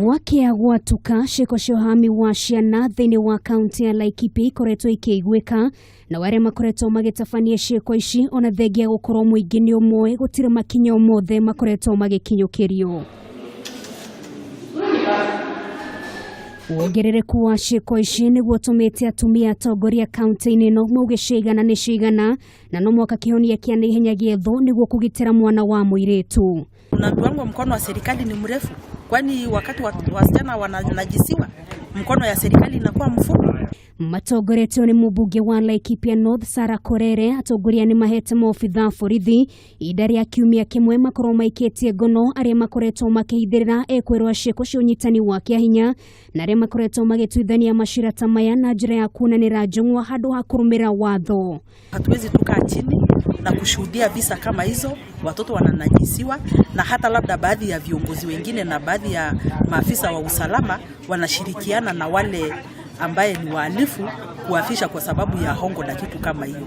Gwakĩa gwatuka ciĩko cia ũhami wa ciana thĩinĩ wa kaunti ya Laikipia ikoretwo ikĩiguĩka na arĩa makoretwo magĩtabania ciĩko ici ona thengia gũkorwo mũingĩ nĩ ũmoĩ gũtirĩ makinya o mothe makoretwo magĩkinyũkĩrio. Wongerereku wa ciĩko ici nĩguo ũtũmĩte atumia atongoria kaunti-inĩ ĩno mauge ciigana nĩ cigana na no mwaka kĩhonia kĩa naihenya gĩethwo nĩguo kũgitĩra mwana wa mũirĩtu. Tunaambiwangwa mkono wa serikali ni mrefu, kwani wakati wasichana wananajisiwa mkono ya serikali inakuwa mfupi. Matongoretio nĩ mũmbunge wa Laikipia North Sarah Korere, atongoria nĩ mahete maobitha borithi ihinda rĩa kiumia kĩmwe makorwo maikĩtie ngono arĩa makoretwo makĩhithĩrĩra ekwĩrwo ciĩko cia ũnyitani wa kĩahinya na arĩa makoretwo magĩtuithania macira ta maya na njĩra ya kuonanĩra njũng'wa handũ ha kũrũmĩrĩra watho. Hatuwezi tukaa chini na kushuhudia visa kama hizo, watoto wananajisiwa na hata labda baadhi ya viongozi wengine na baadhi ya maafisa wa usalama wanashirikiana na wale ambaye ni wahalifu kuwafisha kwa sababu ya hongo na kitu kama hiyo.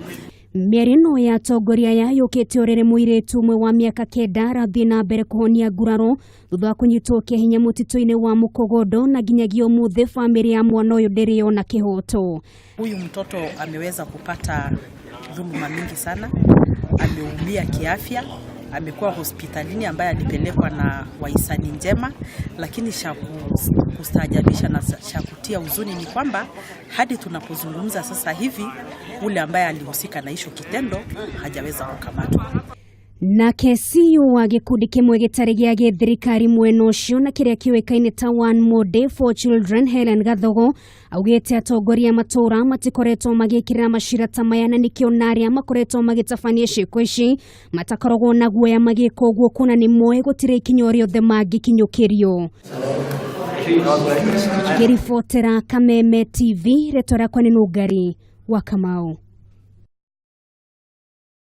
Mĩario ĩno ya atongoria aya yũkĩte o rĩrĩ mũirĩtu ũmwe wa mĩaka 9 arathiĩ na mbere kũhonia nguraro thutha wa kũnyitwo kĩahinya mũtitũ-inĩ wa Mũkogondo na nginyagia ũmũthĩ bamĩrĩ ya mwana ũyũ ndĩrĩ yona kĩhoto. Huyu mtoto ameweza kupata dhuluma mingi sana, ameumia kiafya, amekuwa hospitalini ambaye alipelekwa na wahisani njema, lakini cha kustaajabisha na cha kutia huzuni ni kwamba hadi tunapozungumza sasa hivi ule ambaye alihusika na hicho kitendo hajaweza kukamatwa. Nake CEO wa gĩkundi kĩmwe gĩtarĩ gĩa gĩthirikari mwena ũcio na kĩrĩa kĩũĩkaine ta One More Day for Children Helen Gathogo augĩte atongoria a matũũra matikoretwo magĩkĩrĩra macira ta maya na nĩkĩo na arĩa makoretwo magĩtabania ciĩko ici matakoragwo na guoya magĩka ũguo kuona nĩ moĩ gũtirĩ ikinya o rĩothe mangĩkinyũkĩrio. Ngĩribotera Kameme TV, rĩtwa rĩakwa nĩ Nũngari wa Kamau.